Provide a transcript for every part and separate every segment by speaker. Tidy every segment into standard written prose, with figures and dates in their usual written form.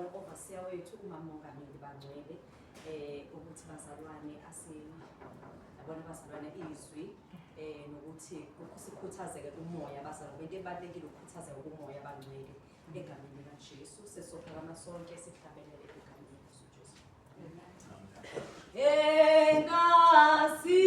Speaker 1: no-overseer wethu uMamongameli bangcwele ukuthi bazalwane asi yabona bazalwane izwi nokuthi sikhuthazeke kumoya bazalwane into ebalulekile ukukhuthazeka kumoya bangcwele egameni likaJesu sesophakama sonke sihlabelele egameni likaJesu. Engasi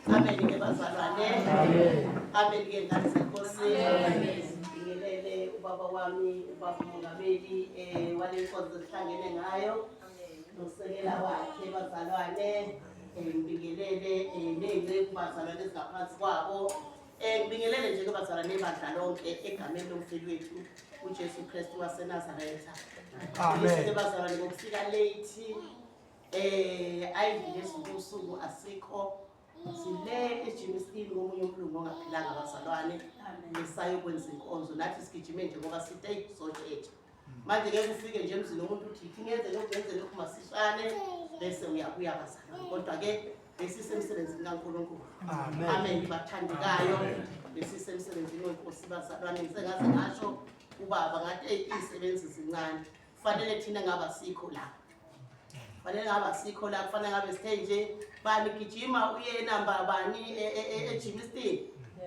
Speaker 2: Amen ke bazalwane. Amen ke ngane zenkosi. Ngibingelele ubaba wami ubaba umongameli wale nkonzo esihlangene ngayo. Nosekela wakhe bazalwane. Ngibingelele nezinceku bazalwane ezingaphansi kwabo. Ngibingelele nje ke bazalwane ibandla lonke egameni lomfeli wethu uJesu Kristu waseNazaretha. Amen. Bazalwane ngokufika late ayidlile usuku asikho sile eJimistini komunye umlungu ongaphilanga abazalwane esayokwenza inkonzo nathi sigijime nje ngoba sithe kuzotshetha manje ngeke ufike nje emzini womuntu uthi ithi ngenze lokhu ngenze lokhu masishane bese uyabuya bazalwane kodwa ke besisemsebenzini kaNkulunkulu. Amen bathandekayo besisemsebenzini wenkosi bazalwane ngisengaze ngasho ubaba ngathi eyi izisebenzi zincane kufanele thina ngaba sikho la fanele ngabe asikho la kufanele ngabe sithe nje bani gijima uye namba bani eJimiston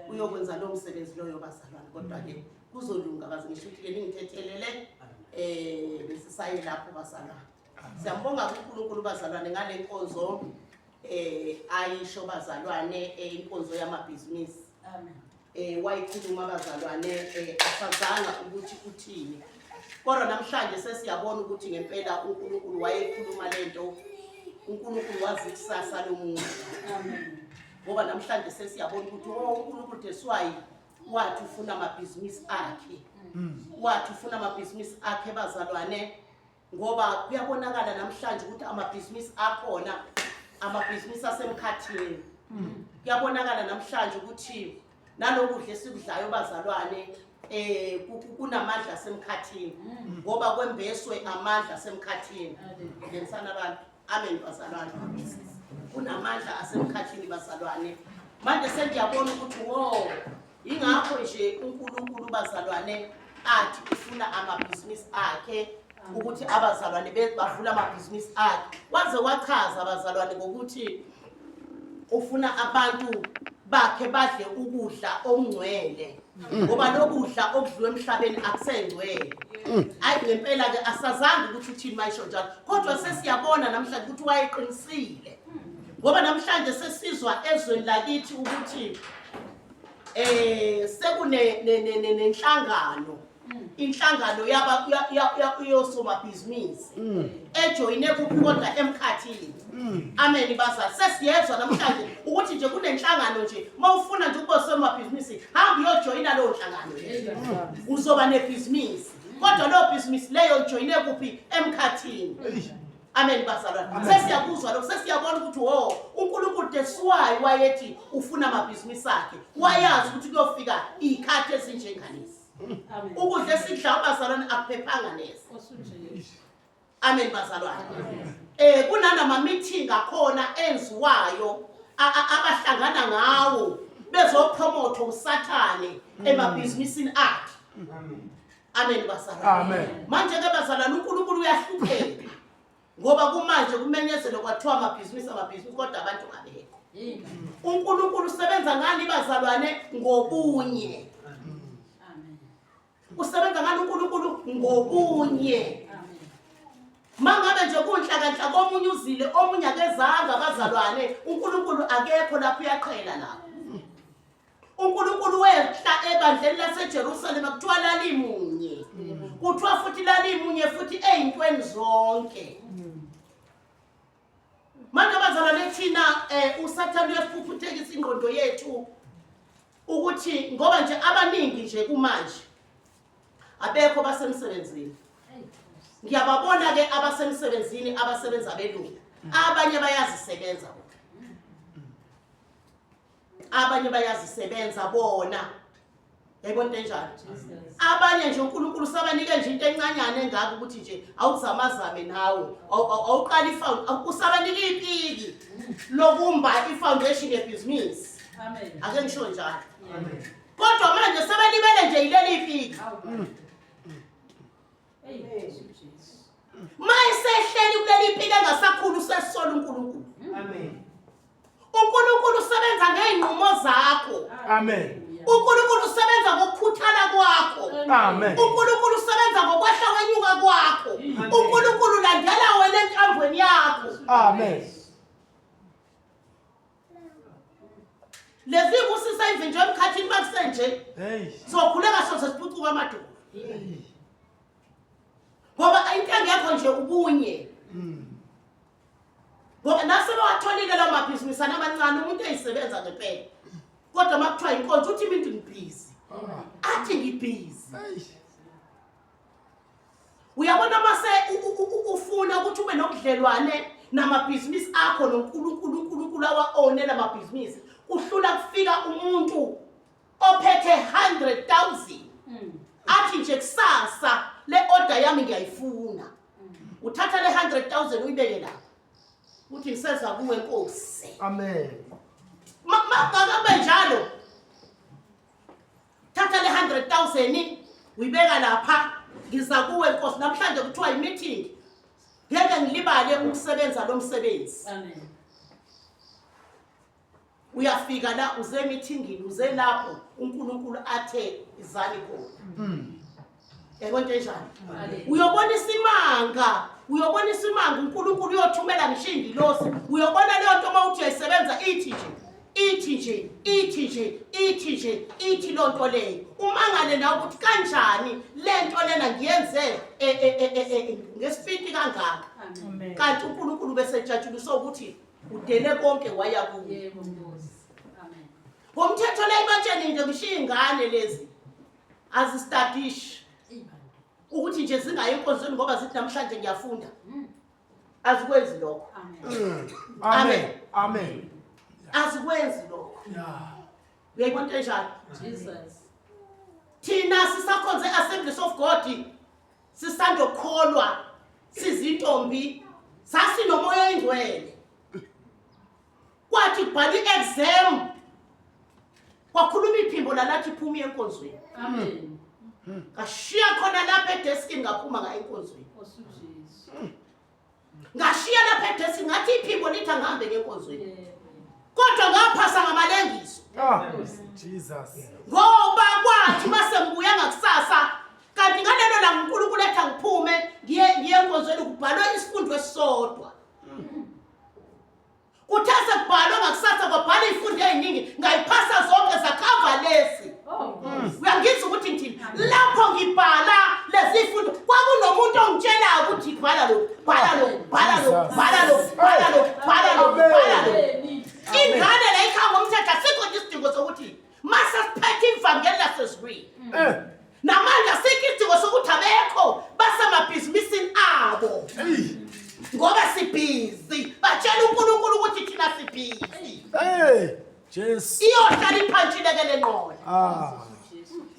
Speaker 2: uyokwenza lo msebenzi loyo bazalwane kodwa ke kuzolunga baze ngisho ukuthi ke ningithethelele besisaye lapho bazalwane siyambonga kuNkulunkulu bazalwane ngale nkonzo ayisho bazalwane inkonzo yamabhizinisi. Amen. Wayikhuluma bazalwane asazanga ukuthi uthini kodwa namhlanje sesiyabona ukuthi ngempela uNkulunkulu wayekhuluma lento uNkulunkulu wazi ikusasa lomuntu. Amen. Ngoba namhlanje sesiyabona ukuthi oh uNkulunkulu deswayi wathi ufuna amabhizinisi akhe. Wathi ufuna amabhizinisi akhe bazalwane ngoba kuyabonakala namhlanje ukuthi amabhizinisi akhona amabhizinisi asemkhathini. Kuyabonakala namhlanje ukuthi nalokudla esikudlayo bazalwane kunamandla asemkhathini ngoba kwembeswe amandla asemkhathini. Ngenisana abantu. Amen bazalwane. Kunamandla asemkhathini bazalwane. Manje sengiyabona ukuthi wo ingakho nje uNkulunkulu bazalwane athi ufuna amabhizinisi akhe ukuthi abazalwane bavula amabhizinisi akhe. Waze wachaza abazalwane ngokuthi ufuna abantu bakhe badle ukudla okungcwele ngoba lokudla okudliwa emhlabeni akusengcwele. Ayi ngempela ke asazange ukuthi uthini mayisho njalo kodwa sesiyabona namhlanje ukuthi wayeqinisile ngoba namhlanje sesizwa ezweni lakithi ukuthi sekune nenhlangano inhlangano yaba yosomabhizinisi ejoyine kuphi kodwa emkhathini. Amen bazali sesiyezwa namhlanje ukuthi nje kunenhlangano nje mawufuna nje ukuba somabhizinisi hamba uyojoyina leyo nhlangano uzoba nebhizinisi. Kodwa leyo bhizinisi leyo ijoyine kuphi? Emkhathini. Amen bazalwane. Sesiyakuzwa lokho, sesiyabona ukuthi wo uNkulunkulu deswayi wayethi ufuna amabhizinisi akhe. Wayazi ukuthi kuyofika izikhathi ezinjengalezi. Ukudla esikudlayo bazalwane akuphephanga neze. Amen bazalwane. Kunanama meeting akhona enziwayo abahlangana ngawo bezopromote uSathane emabhizinisini akhe. Amen bazalwane.
Speaker 3: Amen.
Speaker 2: Manje ke bazalwane uNkulunkulu uyahlupheka ngoba kumanje kumenyezelwe kwathiwa amabhizinisi amabhizinisi kodwa abantu abekho. uNkulunkulu usebenza ngani bazalwane? Ngobunye. Usebenza ngani uNkulunkulu? Ngobunye. Mangabe nje kunhlakanhla komunye uzile omunye akezanga bazalwane, uNkulunkulu akekho lapho, uyaqhela lapho. uNkulunkulu wehla ebandleni laseJerusalema, kuthiwa lalimunye, kuthiwa futhi lalimunye futhi ey'ntweni zonke. Manje bazalwane thina uSathane uyaphuphuthekisa ingqondo yethu ukuthi ngoba nje abaningi nje kumanje abekho basemsebenzini. Ngiyababona ke abasemsebenzini abasebenza belungu, abanye bayazisebenza bona, abanye bayazisebenza bona. Yayibona into enjalo? Abanye nje uNkulunkulu usabanike nje into encanyana engaka ukuthi nje awuzamazame nawe, awuqala usabanike ipiki lokumba i-foundation yebhizinisi. Ake ngisho njalo. Kodwa manje sebalibele nje yileli ipiki. Mayisehleli kuleli piki engasakhulu usesola uNkulunkulu.
Speaker 3: Amen.
Speaker 2: uNkulunkulu usebenza ngey'nqumo zakho.
Speaker 3: Amen.
Speaker 2: uNkulunkulu usebenza ngokukhuthala kwakho.
Speaker 3: Amen.
Speaker 2: uNkulunkulu usebenza ngokwehla kwenyuka kwakho. uNkulunkulu ulandela wena enkambweni yakho.
Speaker 3: Amen.
Speaker 2: Lezi kusisa izinto emkhathini bakusenje.
Speaker 3: Hey.
Speaker 2: Sokhuleka soze siphucuka amadolo. Ngoba into engekho nje ubunye. Ngoba nasebewatholile lawo mabhizinisi amancane umuntu eyisebenza ngempela. Kodwa uma kuthiwa inkonzo uthi mina ngibhizi. Athi ngibhizi. Uyabona mase ufuna ukuthi ube nobudlelwane namabhizinisi akho noNkulunkulu, uNkulunkulu awa-one lamabhizinisi, kuhlula kufika umuntu ophethe 100,000 athi nje kusasa le order yami ngiyayifuna. Uthatha le 100,000 uyibeke lapha, uthi ngiseza kuwe Nkosi.
Speaker 3: Amen.
Speaker 2: Makabe njalo, thatha le 100,000 uyibeka lapha, ngiza kuwe Nkosi. Namhlanje kuthiwa i-meeting, ngeke ngilibale ukusebenza lo msebenzi.
Speaker 1: Amen.
Speaker 2: Uyafika la uze emithingini, uze lapho uNkulunkulu athe izani khona. Yayibona into enjani? Uyobona isimanga, uyobona isimanga, uNkulunkulu uyothumela ngisho ingilosi. Uyobona leyo nto uma uthi uyayisebenza ithi nje, ithi nje, ithi nje, ithi nje, ithi loo nto leyo. Umangale nawe ukuthi kanjani le nto lena ngiyenze ngesipiti kangaka.
Speaker 1: Amen.
Speaker 2: Kanti uNkulunkulu besejatshuliswa ukuthi udele konke waya kuye.
Speaker 1: Yebo Nkosi. Amen.
Speaker 2: Ngomthetho la ebatsheni nje ngishiya ingane lezi azistadishi ukuthi nje zingayi enkonzweni ngoba zithi namhlanje ngiyafunda. Azikwenzi lokho.
Speaker 1: Amen.
Speaker 3: Amen. Amen.
Speaker 2: Azikwenzi lokho.
Speaker 3: Yeah.
Speaker 2: Uyayibona into enjalo?
Speaker 1: Jesus.
Speaker 2: Thina sisakhonze Assemblies of God, sisandokholwa, sizintombi, sasinomoya oyingcwele. Kwathi kubhala i-exam kwakhuluma iphimbo lalathi phuma uye enkonzweni.
Speaker 1: Amen.
Speaker 2: Ngashiya khona lapha edeskini ngaphuma ngaye enkonzweni.
Speaker 1: Nkosi uJesu.
Speaker 2: Ngashiya lapha edeskini ngathi iphimbo lithi angihambe ngenkonzweni.
Speaker 1: Yebo.
Speaker 2: Kodwa ngaphasa ngamalengiso.
Speaker 3: Ah, Jesus.
Speaker 2: Ngoba kwathi mase ngibuya ngakusasa kanti ngalelo langa uNkulunkulu ethi angiphume ngiye enkonzweni kubhalwe isifundo esisodwa. Kuthe sekubhalwe ngakusasa kwabhala izifundo eziningi ngayiphasa zonke zakhava lesi.
Speaker 1: Oh Nkosi.
Speaker 2: Uyangizwa ukuthi ngithini? Lapho ngibhala lezi zifundo kwakunomuntu ongitshelayo ukuthi bhala lokhu, bhala lokhu, bhala lokhu, bhala lokhu, bhala lokhu, bhala lokhu, bhala lokhu.
Speaker 1: Amen.
Speaker 2: Ingane la ikhanga ngomthetho, asikho nje isidingo sokuthi mase siphethe ivangeli lasezulwini. Namanje asikho isidingo sokuthi abekho
Speaker 3: Ah.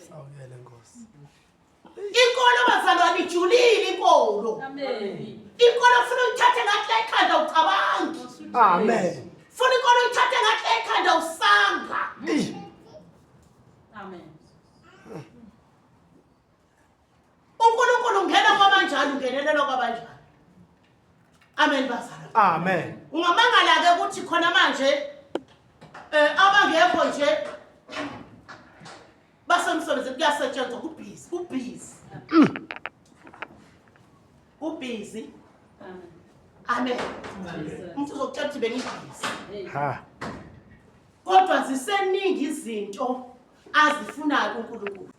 Speaker 3: Sawukele Nkosi.
Speaker 2: Inkolo bazalwane ijulile inkolo.
Speaker 4: Amen.
Speaker 2: Inkolo ufuna uyithathe ngathi la ekhanda ucabangi.
Speaker 3: Amen.
Speaker 2: Funa inkolo uyithathe ngathi la ekhanda usanga.
Speaker 3: Eish.
Speaker 4: Amen.
Speaker 2: uNkulunkulu ungena kwabanjalo ungenelelwa kwabanjalo. Amen bazalwane.
Speaker 3: Amen.
Speaker 2: Ungamangala ke ukuthi khona manje eh abangekho nje basemsebenzini kuyasetshenzwa kubhizi kubhizi. Kubhizi.
Speaker 4: Amen.
Speaker 2: Amen. Umuntu uzokutshela ukuthi bengibhizi.
Speaker 4: Hey.
Speaker 3: Ha.
Speaker 2: Kodwa ziseningi izinto azifunayo uNkulunkulu.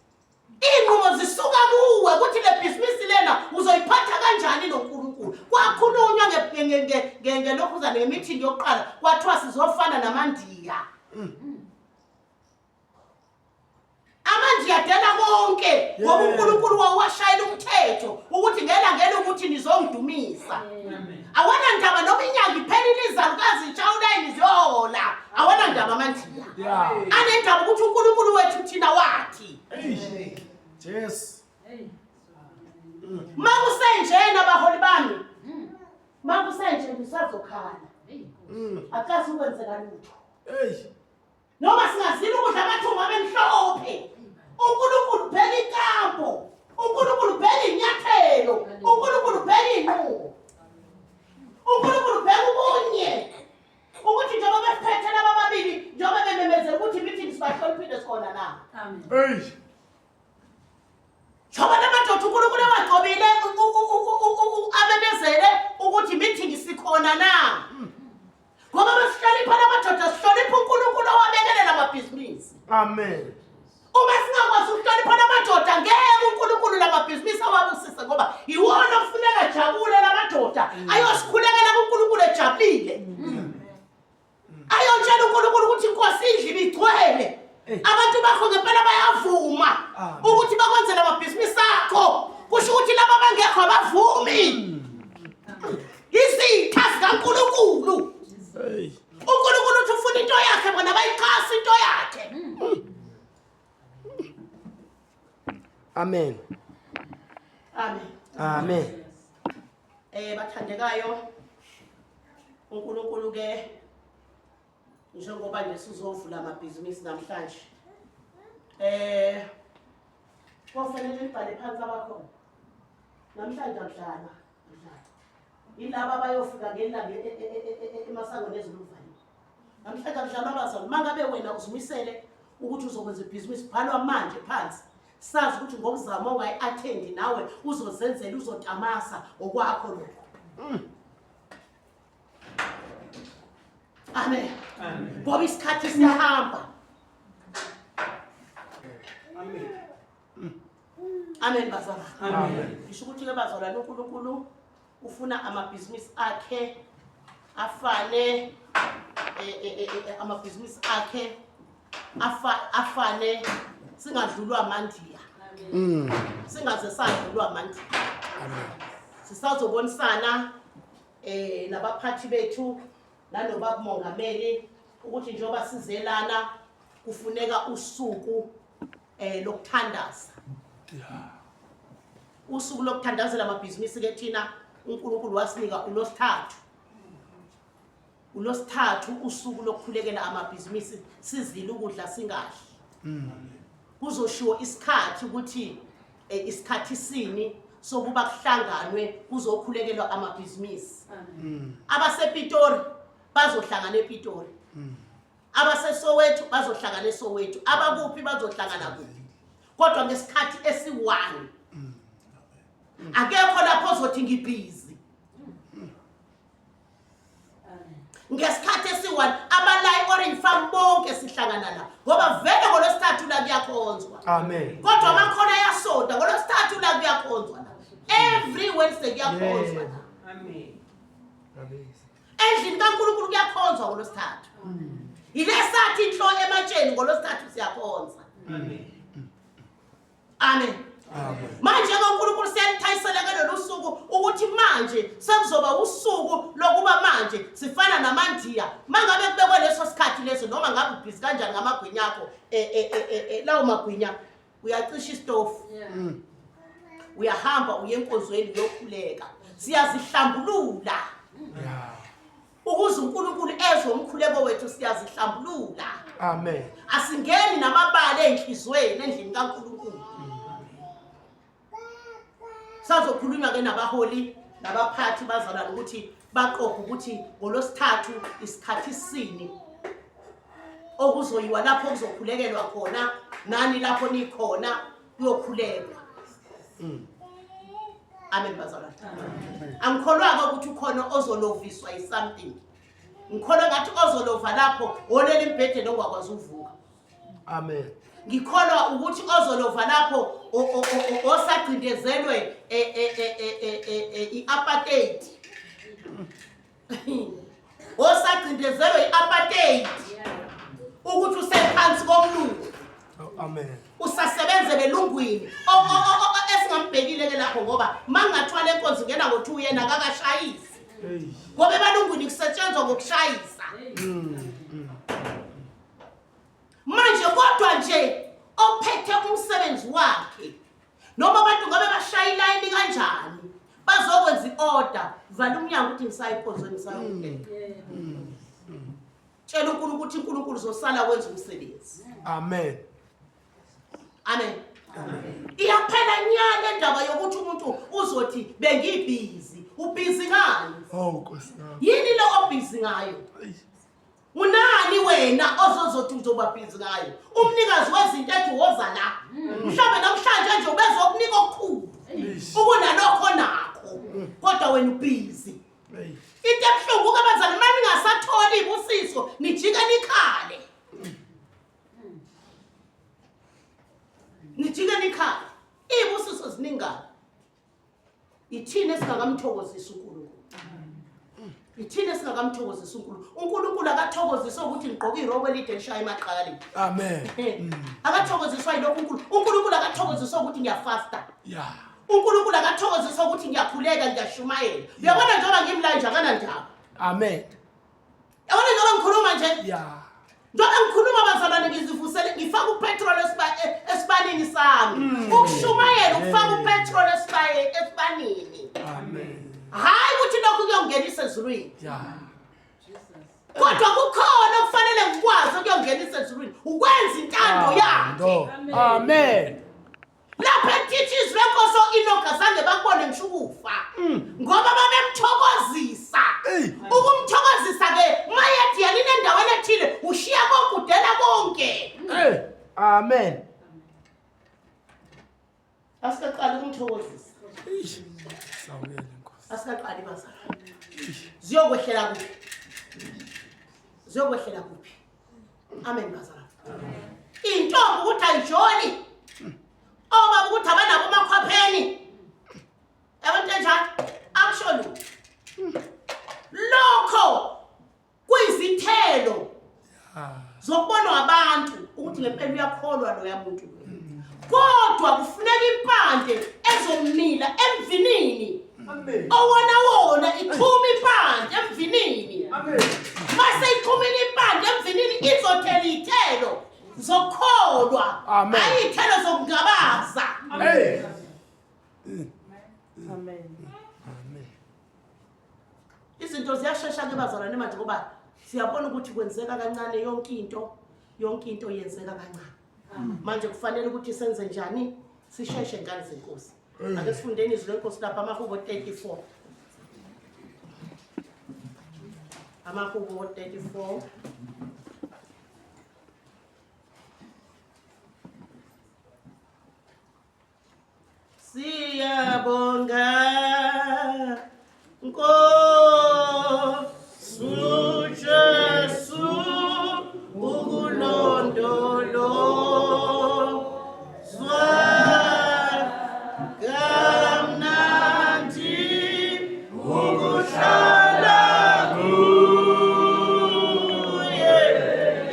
Speaker 2: Iy'nqumo zisuka kuwe ukuthi le bhizinisi lena uzoyiphatha kanjani noNkulunkulu. Kwakhulunywa ngelokhuzane ngemithingi yokuqala kwathiwa sizofana namaNdiya. AmaNdiya adela konke ngoba uNkulunkulu wawashayela umthetho ukuthi ngelangela ukuthi nizongidumisa. Awanandaba noma inyanga iphelile izalukazi zishaya ulayini ziyohola. Awanandaba amaNdiya.
Speaker 3: Yeah.
Speaker 2: Anendaba ukuthi uNkulunkulu wethu thina wathi.
Speaker 3: Eish. Jesu.
Speaker 4: Hey.
Speaker 2: Makusenjena baholi bami. Makusenjena usazokhala.
Speaker 4: Hey.
Speaker 2: Akazi ukwenzeka lutho.
Speaker 3: Eish.
Speaker 2: Noma singazila ukudla amathumbu abemhlophe. uNkulunkulu bheka inkambo. uNkulunkulu bheka inyathelo. uNkulunkulu bheka inqubo. uNkulunkulu bheka ubunye. Ukuthi njengoba besiphethe laba ababili njengoba bememezela ukuthi meeting sibahloniphile sikhona na.
Speaker 4: Amen.
Speaker 3: Eish.
Speaker 2: Njengoba lamadoda uNkulunkulu ewagcobile amemezele ukuthi meeting sikhona na. Ngoba besihlonipha lamadoda sihlonipha uNkulunkulu owabekelela amabhizinisi.
Speaker 3: Amen.
Speaker 2: Uma singakwazi ukuhlonipha lamadoda ngeke uNkulunkulu lamabhizinisi awabusise ngoba iwona okufuneka ajabule lamadoda ayosikhulekela kuNkulunkulu ejabulile. Ayotshela uNkulunkulu ukuthi inkosi indlu ibigcwele. Abantu bakho ngempela bayavuma
Speaker 3: Amen.
Speaker 2: ukuthi bakwenzele amabhizinisi akho. Kusho ukuthi laba abangekho abavumi. Izitha zikaNkulunkulu.
Speaker 3: Hey.
Speaker 2: uNkulunkulu uthi ufuna into yakhe bona bayixhasa into yakhe.
Speaker 3: Amen.
Speaker 2: Amen.
Speaker 3: Amen.
Speaker 2: Bathandekayo uNkulunkulu ke njengoba nje sizovula amabhizinisi namhlanje. Kofanele nibhale phansi abakhona. Namhlanje akudlalwa, akudlalwa. Yilaba abayofika ngelanga emasangweni ezulu kuvaliwe. Namhlanje akudlalwa abazali. Mangabe wena uzimisele ukuthi uzokwenza ibhizinisi bhalwa manje phansi. Sazi ukuthi ngokuzama ongayi-attendi nawe uzozenzela uzotamasa okwakho lokho. Amen. Ngoba isikhathi siyahamba.
Speaker 5: Amen.
Speaker 2: Amen bazalwane.
Speaker 3: Amen.
Speaker 2: Ngisho ukuthi ke bazalwane uNkulunkulu ufuna amabhizinisi akhe afane amabhizinisi akhe afane singadlulwa amandiya. Singaze sadlulwa amandiya.
Speaker 3: Amen.
Speaker 2: Sisazobonisana nabaphathi bethu nanoba mongameli ukuthi njengoba sizelana kufuneka usuku lokuthandaza. Usuku lokuthandazela amabhizinisi ke thina uNkulunkulu wasinika uLwesithathu. uLwesithathu usuku lokukhulekela amabhizinisi sizile ukudla singadli. Kuzoshiwo isikhathi ukuthi isikhathi sini sokuba kuhlanganwe kuzokhulekelwa amabhizinisi. AbasePitori bazohlangana ePitori. AbaseSoweto bazohlangana eSoweto. Abakuphi bazohlangana kuphi. Kodwa ngesikhathi esi-1. Akekho lapho ozothi ngibhizi. Ngesikhathi esi-1 abalayi Orange Farm bonke sihlangana la ngoba vele ngolwesithathu la kuyakhonzwa.
Speaker 3: Amen.
Speaker 2: Kodwa amakhona ayasonta ngolwesithathu la kuyakhonzwa la. Every Wednesday kuyakhonzwa la.
Speaker 5: Amen.
Speaker 2: Endlini kaNkulunkulu kuyakhonzwa ngolwesithathu. Yilesathi inhlo ematsheni ngolwesithathu siyakhonza.
Speaker 5: Amen.
Speaker 2: Amen.
Speaker 3: Amen.
Speaker 2: Manje ke uNkulunkulu siyalithayisela ke lolu suku ukuthi manje sekuzoba usuku lokuba manje sifana namaNdiya. Mangabe kubekwe leso sikhathi leso noma ngabe ubhizi kanjani ngamagwinya akho lawo magwinya uyacisha isitofu uyahamba uye enkonzweni uyokhuleka siyazihlambulula ukuze uNkulunkulu ezwe umkhuleko wethu siyazihlambulula
Speaker 3: amen
Speaker 2: asingeni namabala enhlizweni endlini kaNkulunkulu sazokhulunywa ke nabaholi nabaphathi bazalwane ukuthi baqophe ukuthi ngolosithathu isikhathi sini okuzoyiwa lapho kuzokhulekelwa khona nani lapho nikhona kuyokhulekwa amen bazalwane angikholwa-ke ukuthi ukhona ozoloviswa yi-something ngikholwa ngathi ozolova lapho wolela embhedeni ongakwazi ukuvuka
Speaker 3: amen
Speaker 2: ngikholwa ukuthi ozolova lapho osagcindezelwe i-apartheid osagcindezelwe i-apartheid ukuthi usephansi komlungu
Speaker 3: oh, amen
Speaker 2: usasebenzela elungwini esingambhekile ke lapho ngoba mangathwala enkonzo ngena ngo-2 yena akakashayisi ngoba ebalungwini kusetshenzwa ngokushayisa manje kodwa nje ophethe umsebenzi wakhe noma abantu ngabe bashaya ilayini kanjani bazokwenza i-order vala umnyango ukuthi ngisaye enkonzweni ngisayokubheka tshela uNkulunkulu ukuthi uNkulunkulu uzosala wenza umsebenzi
Speaker 3: amen
Speaker 2: amen iyaphela nya le ndaba yokuthi umuntu uzothi bengibhizi ubhizi ngani
Speaker 3: oh nkosi yami
Speaker 2: yini lo obhizi ngayo Unani wena ozozothi uzoba busy ngayo? Umnikazi wezinto ethi woza la. Mhlawumbe namhlanje nje ubezokunika okukhulu. Ukunalokho nakho. Kodwa wena ubhizi. Into ebuhlungu ke bazali uma ningasatholi ibusiso nijike nikhale. Nijike nikhale. Ibusiso ziningana. Ithina esingakamthokozisi uNkulunkulu. Ithina esingakamthokozisi uNkulunkulu. uNkulunkulu akathokoziswa ukuthi ngigqoke irokwe elide elishaya emaqakaleni.
Speaker 3: Amen.
Speaker 2: Akathokoziswa yilokho uNkulunkulu. uNkulunkulu akathokoziswa ukuthi ngiyafasta.
Speaker 3: Yeah.
Speaker 2: uNkulunkulu akathokoziswa ukuthi ngiyakhuleka ngiyashumayela. Uyabona njengoba ngimla nje akanandaba.
Speaker 3: Amen.
Speaker 2: Yabona njengoba ngikhuluma nje.
Speaker 3: Yeah.
Speaker 2: Njengoba ngikhuluma bazalwane ngizivusele ngifaka upetrol esibanini sami. Ukushumayela ukufaka upetrol esibanini.
Speaker 3: Amen.
Speaker 2: Hayi ukuthi lokhu kuyongenisa ezulwini.
Speaker 3: Yeah.
Speaker 2: Kodwa kukhona okufanele ngikwazi okuyongenisa ezulwini. Ukwenza intando yakhe.
Speaker 3: Amen.
Speaker 2: Lapho ethithi izwi lenkosi o-Enoch azange bakubone ngisho ukufa ngoba babemthokozisa. Ukumthokozisa ke mayethi yanini endaweni ethile ushiya konke udela konke.
Speaker 3: Hey, amen.
Speaker 2: Asikaqali ukumthokozisa.
Speaker 3: Sawukele Nkosi.
Speaker 2: Asikaqali bazalwane. Ziyokwehlela kuphi? Ziyokwehlela kuphi? Amen bazalwane. Intombi ukuthi ayijoli. Obaba ukuthi abanabo umakhwapheni. Yabo into enjalo akusho lutho. Lokho kuyizithelo zokubonwa abantu ukuthi ngempela uyakholwa loya muntu. Kodwa kufuneka impande ezomila emvinini. Owona wona ichuma impande emvinini. Mase ichumile impande emvinini izothela iy'thelo zokukholwa.
Speaker 3: Amen.
Speaker 2: Hayi iy'thelo zokungabaza.
Speaker 3: Hey.
Speaker 4: Amen.
Speaker 3: Amen.
Speaker 2: Izinto ziyashesha ke bazalwane manje ngoba siyabona ukuthi kwenzeka kancane yonke into, yonke into yenzeka kancane. Manje kufanele ukuthi senze njani? Sisheshe ngane zenkosi. Ake sifundeni izwi lenkosi lapha amaHubo 34. AmaHubo 34. Siyabonga Nkosi uJesu ukulondolozwa kamnandi ukuhlala kuye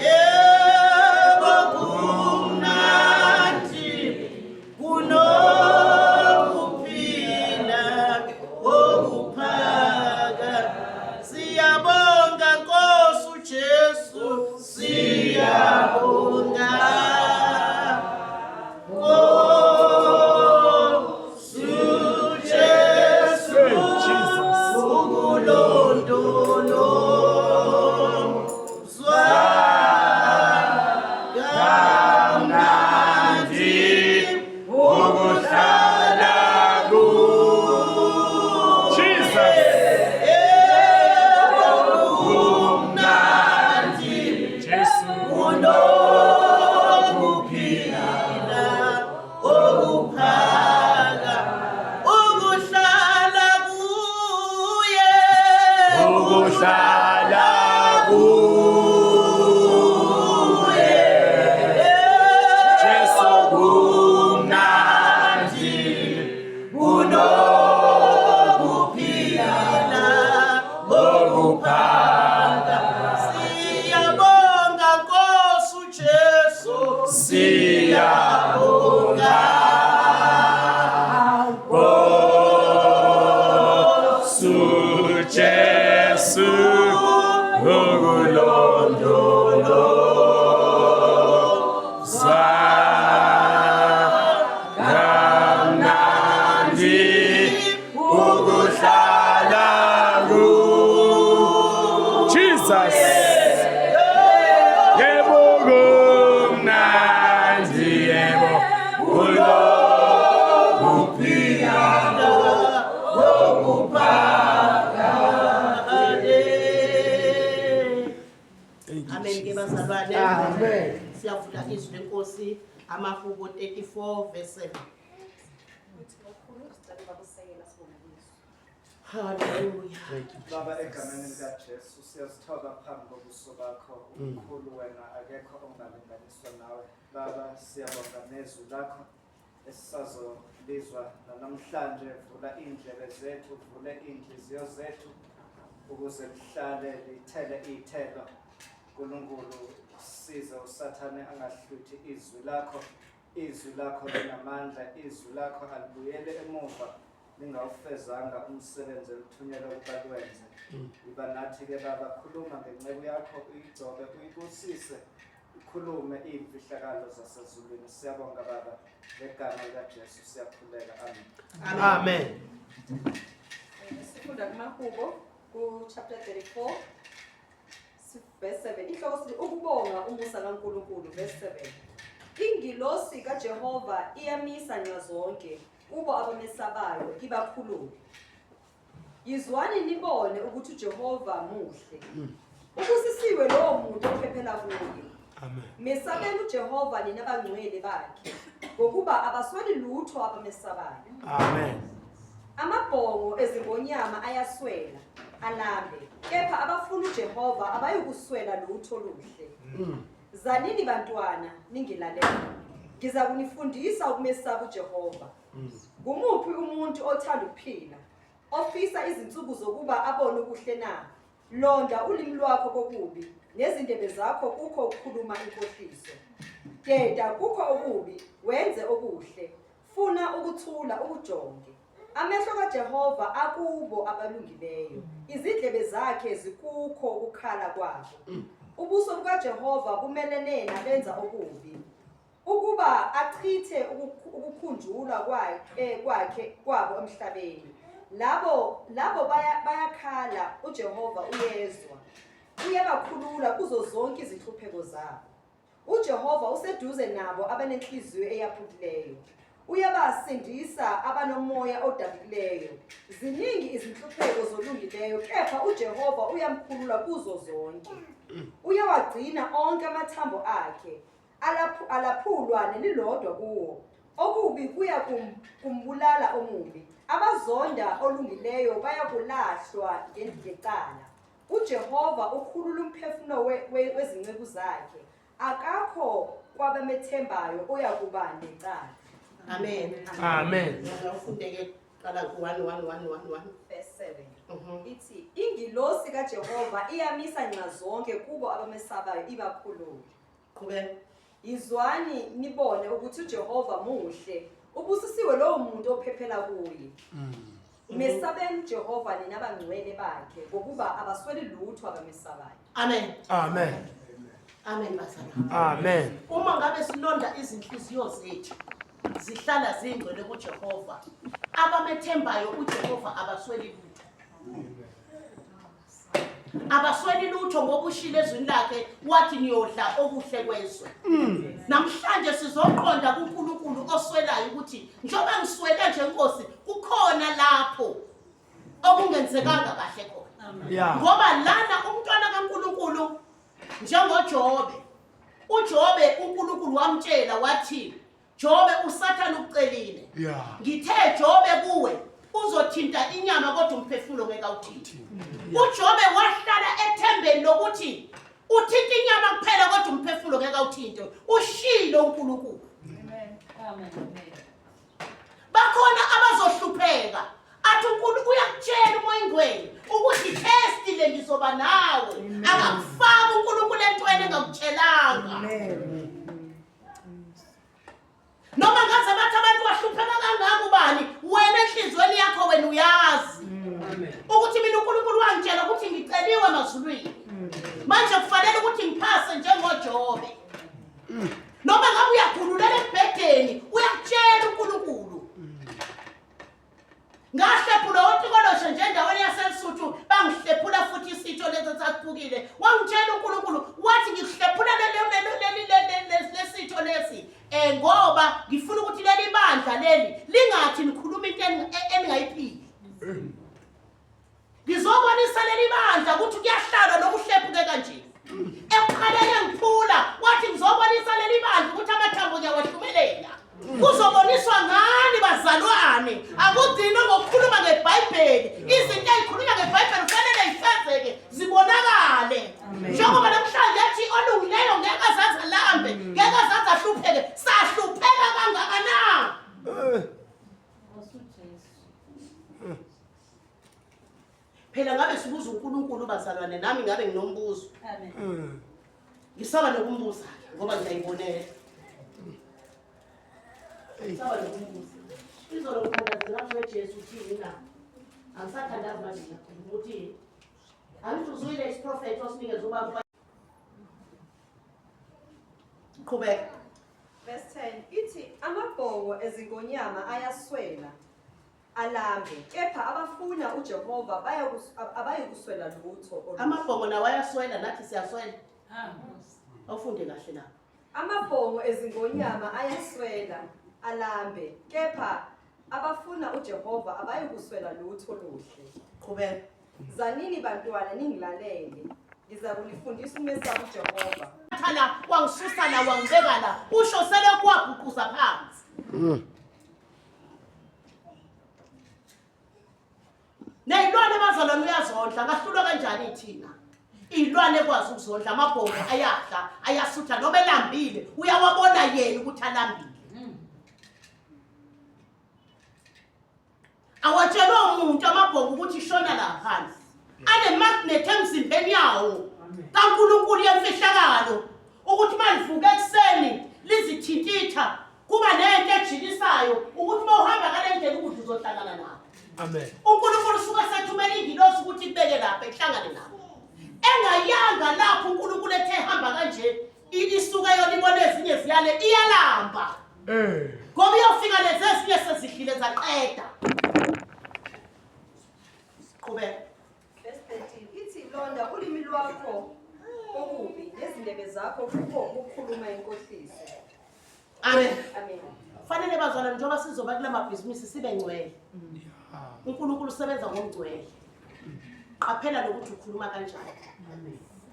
Speaker 2: yebo kumnandi kunokuphila okuphakade.
Speaker 5: Ukuhlala kuye Jesu kumnandi kunokuphila okuphakade.
Speaker 2: Siyabonga Nkosi uJesu.
Speaker 5: Siyabonga Nkosi uJesu ukulondoloza kamnandi ukuhlala ku Jesus. Yebo kumnandi, yebo kulokuphila.
Speaker 3: Thank you.
Speaker 2: Amen ke bazalwane.
Speaker 3: Amen.
Speaker 2: Siyavula izwi lenkosi amahubo 34 verse 7.
Speaker 1: Uthi kakhulu sicela bakusekela sibonakaliswe.
Speaker 2: Hallelujah.
Speaker 3: Thank you.
Speaker 6: Baba, egameni likaJesu siyazithoba phambi kobuso bakho. Umkhulu wena, akekho ongalinganiswa nawe. Baba, siyabonga nezwi lakho esisazolizwa nanamhlanje. Vula iy'ndlebe zethu, vule iy'nhliziyo zethu ukuze lihlale lithele iy'thelo. Nkulunkulu, size usathane angahluthi izwi lakho. Izwi lakho linamandla, izwi lakho alibuyele emuva lingawufezanga umsebenzi elithunyelwe ukuba lwenze. Iba nathi-ke Baba, khuluma ngenceku yakho, uyigcobe, uyibusise, ukhulume iy'mfihlakalo zasezulwini. Siyabonga Baba, ngegama likaJesu siyakhuleka, amen.
Speaker 3: Amen.
Speaker 1: Sifunda kumahubo ku-chapter 34 verse 7. Ihloko sithi ukubonga umusa kaNkulunkulu, verse 7. Ingilosi kaJehova iyamisa nxazonke kubo abamesabayo ibakhulule. Yizwani nibone ukuthi uJehova muhle. Ubusisiwe lowo muntu ophephela kuye.
Speaker 3: Amen.
Speaker 1: Mesabeni uJehova nina abangcwele bakhe, ngokuba abasweli lutho abamesabayo.
Speaker 3: Amen.
Speaker 1: Amabhongo ezingonyama ayaswela, alambe, kepha abafuna uJehova abayukuswela lutho luhle. Zanini bantwana, ningilalele. Ngiza kunifundisa ukumesaba uJehova. Ngumuphi umuntu othanda ukuphila, ofisa izinsuku zokuba abone okuhle na? Londa ulimi lwakho kokubi, nezindebe zakho kukho ukukhuluma inkohliso. Deda kukho okubi, wenze okuhle. Funa ukuthula ukujonge. Amehlo kaJehova akubo abalungileyo, izindlebe zakhe zikukho ukukhala kwabo. Ubuso bukaJehova bumelene nabenza okubi, ukuba achithe ukukhunjulwa kwakhe kwabo emhlabeni. Labo bayakhala, uJehova uyezwa. Uyabakhulula kuzo zonke izinhlupheko zabo. UJehova useduze nabo abanenhliziyo eyaphukileyo. Uyabasindisa abanomoya odabukileyo. Ziningi izinhlupheko zolungileyo, kepha uJehova uyamkhulula kuzo zonke. Uyawagcina onke amathambo akhe, alaphulwa nelilodwa kuwo. Okubi kuya kumbulala omubi. Abazonda olungileyo bayakulahlwa ngecala. UJehova ukhulula umphefumulo wezinceku zakhe. Akakho kwabamethembayo oyakuba necala.
Speaker 2: Amen.
Speaker 3: Amen.
Speaker 2: Ufundeke qala ku 1 1 1 1 1.
Speaker 1: Verse 7. Ithi ingilosi kaJehova iyamisa nxazonke kubo abamesabayo ibakhulule.
Speaker 2: Qhubeka.
Speaker 1: Yizwani nibone ukuthi uJehova muhle. Ubusisiwe lowo muntu ophephela kuye. Mesabeni uJehova nina abangcwele bakhe, ngokuba abasweli lutho abamesabayo.
Speaker 2: Amen.
Speaker 3: Amen.
Speaker 2: Amen bazalwane.
Speaker 3: Amen.
Speaker 2: Uma ngabe silonda izinhliziyo zethu zihlala zingcwele kuJehova, abamethembayo uJehova abasweli lutho. Abasweli lutho ngoba ushilo ezwini lakhe wathi niyodla okuhle kwezwe. Namhlanje sizoqonda kuNkulunkulu oswelayo ukuthi njengoba ngiswele nje Nkosi, kukhona lapho okungenzekanga kahle khona. Ngoba lana umntwana kaNkulunkulu njengoJobe, uJobe uNkulunkulu wamtshela wathi, Jobe, uSathane ukucelile. Ngithe Jobe kuwe uzothi Uzothinta inyama kodwa umphefumulo ngeke awuthinte. UJobe wahlala ethembeni lokuthi uthinta inyama kuphela kodwa umphefumulo ngeke awuthinte. Ushilo uNkulunkulu.
Speaker 4: Amen.
Speaker 2: Bakhona abazohlupheka. Athi uNkulunkulu uyakutshela uMoya Ingcwele ukuthi test le ngizoba nawe. Akakufaki uNkulunkulu entweni engakutshelanga. Noma ngaze bathi abantu wahlupheka kangaka ubani, wena enhliziyweni yakho wena uyazi ukuthi mina uNkulunkulu wangitshela ukuthi ngiceliwe emazulwini. Manje kufanele ukuthi ngiphase njengoJobe. Noma ngabe uyagululela embhedeni, uyakutshela uNkulunkulu. Ngahlephula otikoloshe nje endaweni yaseLisuthu, bangihlephula futhi isitho leso saphukile. Wangitshela uNkulunkulu wathi ngikuhlephula lesitho lesi ngoba ngifuna ukuthi leli bandla leli lingathi nikhuluma into eningayiphili. Ngizobonisa leli bandla ukuthi kuyahlalwa nokuhlephuke kanje. Ekuqaleni ngiphula wathi ngizobonisa leli bandla ukuthi amathambo ngiyawahlumelela. Kuzoboniswa ngani bazalwane? Akugcinwa ngokukhuluma ngeBhayibheli. Izinto ezikhulunywa ngeBhayibheli kufanele zifezeke, zibonakale. Njengoba namhlanje athi olungileyo ngeke azaze alambe, ngeke azaze ahlupheke. Sahlupheka kangakanani? Phela ngabe sibuza uNkulunkulu bazalwane, nami ngabe nginombuzo.
Speaker 4: Amen.
Speaker 2: Ngisaba nokumbuza ngoba ngiyayibonela. Ngisaba nokumbuza. Izolo ngithandazela ngathi Jesu uthini na? Angisathandazi manje ngiyakhuluma uthini? Angithi uzwile isiprofetho osinikeza ubaba. Qhubeka.
Speaker 1: Verse 10 ithi amabhongo ezingonyama ayaswela alambe, kepha abafuna uJehova abayikuswela lutho oluhle.
Speaker 2: Amabhongo nawo ayaswela, nathi siyaswela. Awufunde kahle lapho.
Speaker 1: Amabhongo ezingonyama ayaswela alambe, kepha abafuna uJehova abayikuswela lutho luhle.
Speaker 2: Qhubeka.
Speaker 1: Zanini bantwana ningilalele, ngizakunifundisa ukumesaba uJehova.
Speaker 2: Thatha wangisusa la wangibeka la, usho selokhu wabhuquza phansi. Ney'lwane bazalwane uyazondla, ngahlulwa kanjani thina? Iy'lwane ekwazi ukuzondla, amabhongo ayadla, ayasutha, noma elambile, uyawabona yena ukuthi alambile. Awatshelwa umuntu amabhongo ukuthi shona la phansi. Ane-magnet emzimbeni yawo kaNkulunkulu yemfihlakalo ukuthi malivuka ekuseni lizithintitha kuba nento ejilisayo ukuthi uma uhamba ngale ndlela ukudla uzohlangana nakho.
Speaker 3: Amen.
Speaker 2: uNkulunkulu usuke sethumela ingilosi ukuthi ikubeke lapha ihlangane nakho. Engayanga lapho uNkulunkulu ethe hamba kanje, isuke yona ibone ezinye ziyale iyalamba. Ngoba iyofika lezi ezinye sezidlile zaqeda. Qhubeka.
Speaker 1: Verse 13 ithi londa ulimi lwakho okubi nezindebe zakho kukho ukukhuluma inkohliso.
Speaker 2: Amen.
Speaker 1: Amen.
Speaker 2: Fanele bazalwane njengoba sizoba kula mabhizinisi sibe ngcwele. uNkulunkulu usebenza ngomgcwele. Qaphela nokuthi ukhuluma kanjani.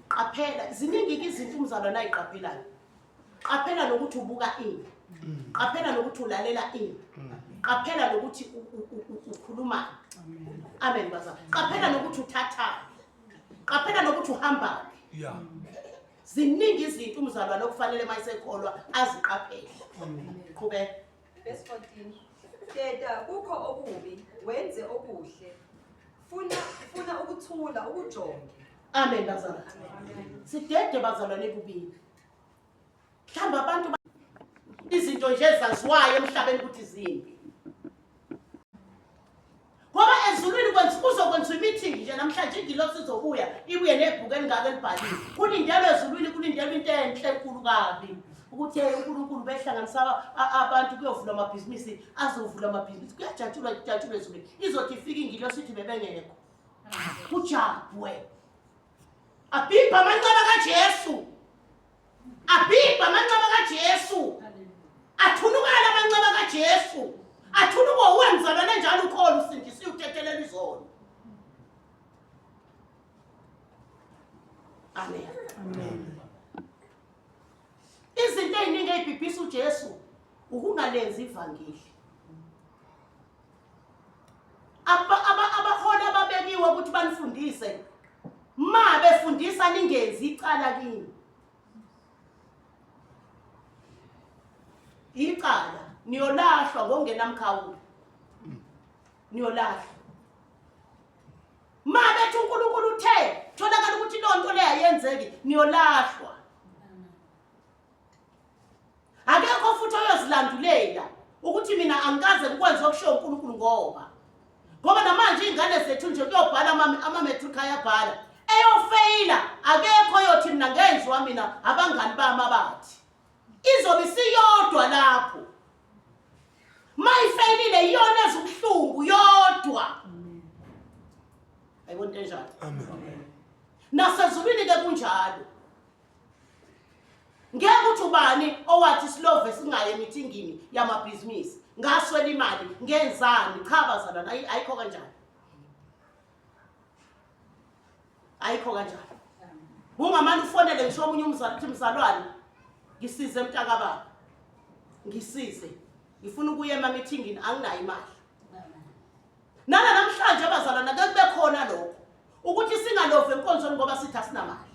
Speaker 2: Qaphela, ziningi izinto umzalwane ayiqaphelayo. Qaphela nokuthi ubuka ini. Qaphela nokuthi ulalela ini. Qaphela nokuthi ukhulumani. Amen bazalwane. Qaphela nokuthi uthathani. Qaphela nokuthi uhambani. Ziningi izinto umzalwane okufanele mayisekholwa aziqaphele. Qhubeka.
Speaker 1: Verse 14 Teta kukho okubi wenze okuhle, funa ukuthula ukujonge.
Speaker 2: Amen bazalwane. Sidede bazalwane ebubini. Mhlawumbe abantu izinto nje ezaziwayo emhlabeni ukuthi zimbi. Ngoba ezulwini kuzokwenziwa imeeting nje namhlanje, ingilosi izobuya ibuye nebhuku elingaka elibhaliwe. Kulindelwe ezulwini, kulindelwe into enhle enkulu kabi. Ukuthi hey uNkulunkulu behlanganisa abantu kuyovulwa amabhizinisi, azovulwa amabhizinisi, kuyajatshulwa kujatshulwe ezulwini. Izothi ifike ingilosi ithi bebengekho. Kujabwe. Abhibha amanxeba kaJesu. Abhibha amanxeba kaJesu. Athunukala amanxeba kaJesu. Athunuka uwe mzalwane njalo ukhona usindisiwe uthethelela izono. Amen. Amen. Izinto eziningi ezibhibhisa uJesu ukungalenzi ivangeli. bafundise ma befundisa ningenzi icala kini icala niyolahlwa ngokungenamkhawulo niyolahlwa ma bethi uNkulunkulu uthe tholakala ukuthi loo nto leyo ayenzeki niyolahlwa akekho futhi oyozilandulela ukuthi mina angikaze ngikwenze okushiwo uNkulunkulu ngoba ngoba namanje iy'ngane zethu nje kuyobhala ama-matric ayabhala eyofeyila akekho oyothi mina ngenziwa mina abangani bami abathi izobe isiyodwa lapho mayifeyilile iyona ezubuhlungu yodwa ayibona into enjalo
Speaker 3: Amen.
Speaker 2: nasezulwini ke kunjalo ngeke uthi ubani owathi silove singaye emithingini yamabhizinisi ngaswela imali ngenzani cha bazalwane ayikho kanjalo ayikho kanjalo ungamane ufonele ngisho omunye umzali uthi mzalwane ngisize mntakababa ngisize ngifuna ukuya emamithingini anginayo imali nana namhlanje abazalwana ke kube khona lokho ukuthi singalovi enkonzweni ngoba sithi asinamali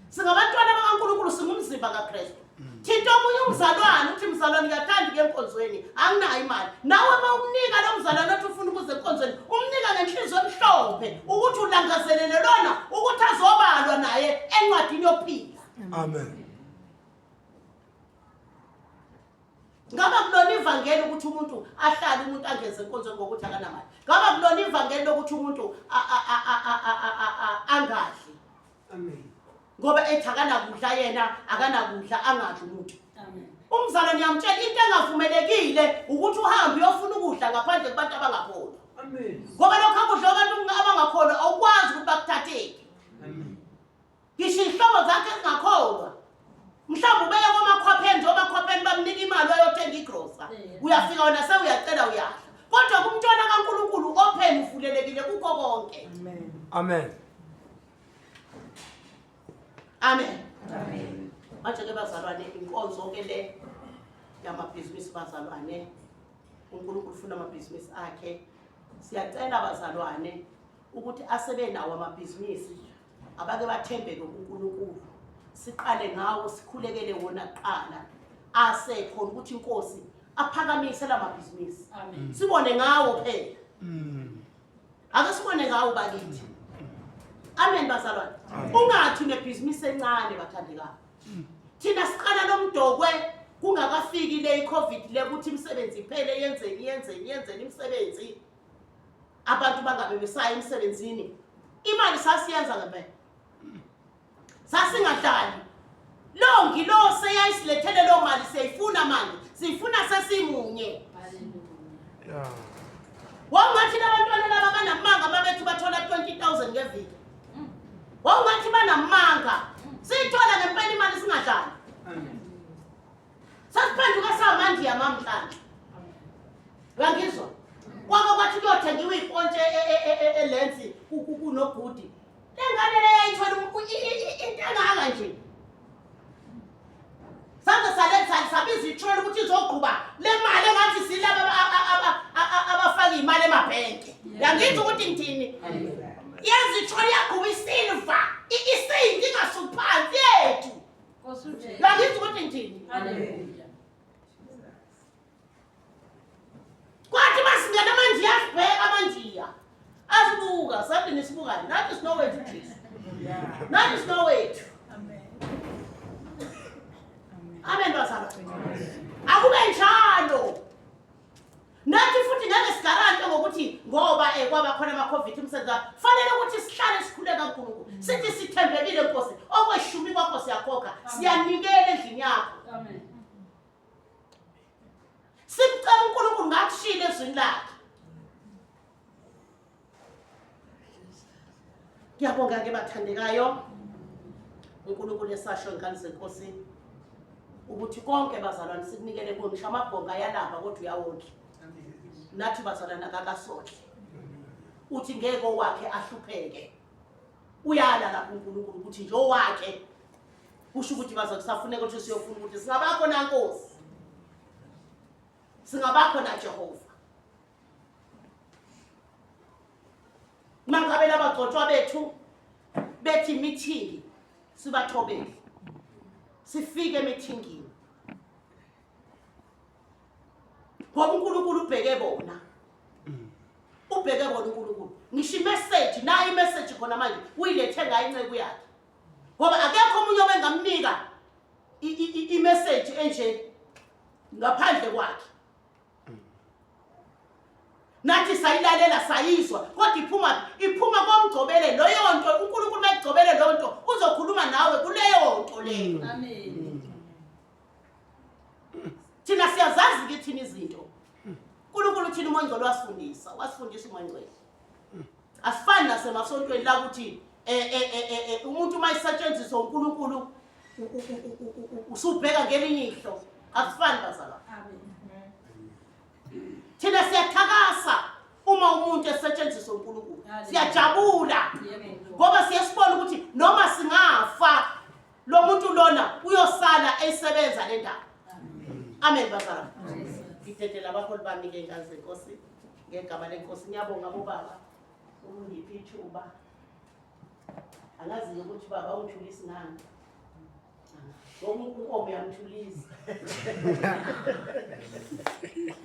Speaker 2: singabantwana bakaNkulunkulu singumzimba kaKristu thinta omunye umzalwane uthi mzalwane ngiyathanda ukuya enkonzweni anginayo imali nawe uma umnika lo mzalwane othi ufuna ukuza enkonzweni umnika ngenhliziyo emhlophe ukuthi ulangazelele lona ukuthi azobalwa naye encwadini yokuphila
Speaker 3: Amen.
Speaker 2: Ngaba kulona ivangeli ukuthi umuntu ahlale umuntu angeze enkonzweni ngokuthi akanamali. Ngaba kulona ivangeli lokuthi umuntu angadli.
Speaker 3: Amen.
Speaker 2: Ngoba ethi akanakudla yena akanakudla angadli umuntu.
Speaker 4: Amen.
Speaker 2: Umzalwane ngiyamtshela into engavumelekile ukuthi uhambe uyofuna ukudla ngaphandle kubantu abangakholwa.
Speaker 3: Amen.
Speaker 2: Ngoba lokho akudla abantu abangakholwa awukwazi ukuthi bakuthatheke.
Speaker 3: Amen.
Speaker 2: Ngisho iy'hlobo zakhe ezingakholwa mhlawumbe ubeye komakhwapheni nje omakhwapheni bamnika imali wayothenga igrosa uyafika wena sewuyacela uyadla kodwa kumntwana kaNkulunkulu open uvulelekile kukho konke
Speaker 3: Amen.
Speaker 2: Amen. Amen. Manje ke bazalwane inkonzo ke le yamabhizinisi bazalwane uNkulunkulu ufuna amabhizinisi akhe siyacela bazalwane ukuthi asebenawo amabhizinisi abake bathembeke kuNkulunkulu siqale ngawo sikhulekele wona kuqala asekhona ukuthi inkosi aphakamise lamabhizinisi
Speaker 4: Amen.
Speaker 2: sibone ngawo phela ake sibone ngawo bakithi amen bazalwane ungathi unebhizinisi encane bathandekayo thina siqala lo mdokwe kungakafiki le i-covid le ukuthi imisebenzi iphele yenzeni yenzeni yenzeni imisebenzi abantu bangabe besaya emsebenzini imali sasiyenza ngempela sasingadlali lo ngilose yayisilethele loo mali siyayifuna manje siyifuna sesimunye
Speaker 3: Yeah.
Speaker 2: wawungathi labantwana laba banamanga uma bethi bathola 20 000 ngeviki wawungathi banamanga siyithola ngempela imali singadlali sasiphenduka samandiya mamhlanhla uyangizwa kwake kwathi kuyothengiwa iy'pontshe elensi kunogudi le ngane le yayithola into engaka nje saze sabiza ithrola ukuthi izogquba le mali engathi silaba abafaka iy'mali emabhenke uyangizwa ukuthi ngithini yenza ithrola iyagquba isilva isindi ingasuki phansi yethu
Speaker 4: Nkosi uJesu.
Speaker 2: uyangizwa ukuthi ngithini
Speaker 4: Hallelujah.
Speaker 2: Kwathi masingena amandiya asibheka amandiya. Asibuka, sathi nisibukani. Nathi sinowethu Jesu. Nathi sinowethu.
Speaker 4: Amen.
Speaker 2: Amen bazalwane. Akube njalo. Nathi futhi ngeke sigarante ngokuthi ngoba kwaba khona ama-COVID umsebenzi fanele ukuthi sihlale sikhuleka kuNkulunkulu. Sithi sithembekile Nkosi, okweshumi kwakho siyakhokha, siyanikela endlini yakho.
Speaker 4: Amen.
Speaker 2: Simcela uNkulunkulu ngakushilo ezwini lakhe. Ngiyabonga ke bathandekayo. uNkulunkulu esasho ingane zenkosi ukuthi konke bazalwane sikunikele kuyo ngisho amabhonga ayalamba kodwa uyawondla. Nathi bazalwane akakasodli. Uthi ngeke owakhe ahlupheke. Uyala lapho uNkulunkulu ukuthi nje owakhe kusho ukuthi baza kusafuneka ukuthi siyofuna ukuthi singabakho na Nkosi. Singabakho na Jehova. Mangabe abagcotshwa bethu bethi meeting sibathobele sifike emithingini ngoba uNkulunkulu ubheke bona ubheke bona uNkulunkulu ngisho imessage nayo imessage khona manje uyilethe ngayo inceku yakhe ngoba akekho omunye obengamnika imessage enje ngaphandle kwakhe nathi sayilalela sayizwa kodwa iphuma iphuma komgcobele leyo nto uNkulunkulu makugcobele leyo nto uzokhuluma nawe kuleyo nto leyo
Speaker 4: Amen.
Speaker 2: Thina siyazazi ke thina izinto. uNkulunkulu thina uMoya Ongcwele wasifundisa, wasifundisa uMoya Ongcwele. Asifani nasemasontweni la ukuthi eh, eh, eh, eh, umuntu uma esetshenziswa uNkulunkulu usubheka ngelinye ihlo. Asifani bazalwane.
Speaker 4: Amen.
Speaker 2: Thina siyathakasa uma umuntu esetshenziswa uNkulunkulu. Siyajabula ngoba siyesibona ukuthi noma singafa lo muntu lona uyosala eyisebenza le ndaba. Amen bazalwane. Ngidedela abaholi bami ke ngane zenkosi ngegama lenkosi. Ngiyabonga bobaba ukungipha ithuba. Angazi ukuthi baba ungithulisi ngani. Ngoba unkomo uyamthulisa.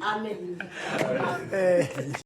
Speaker 2: Amen.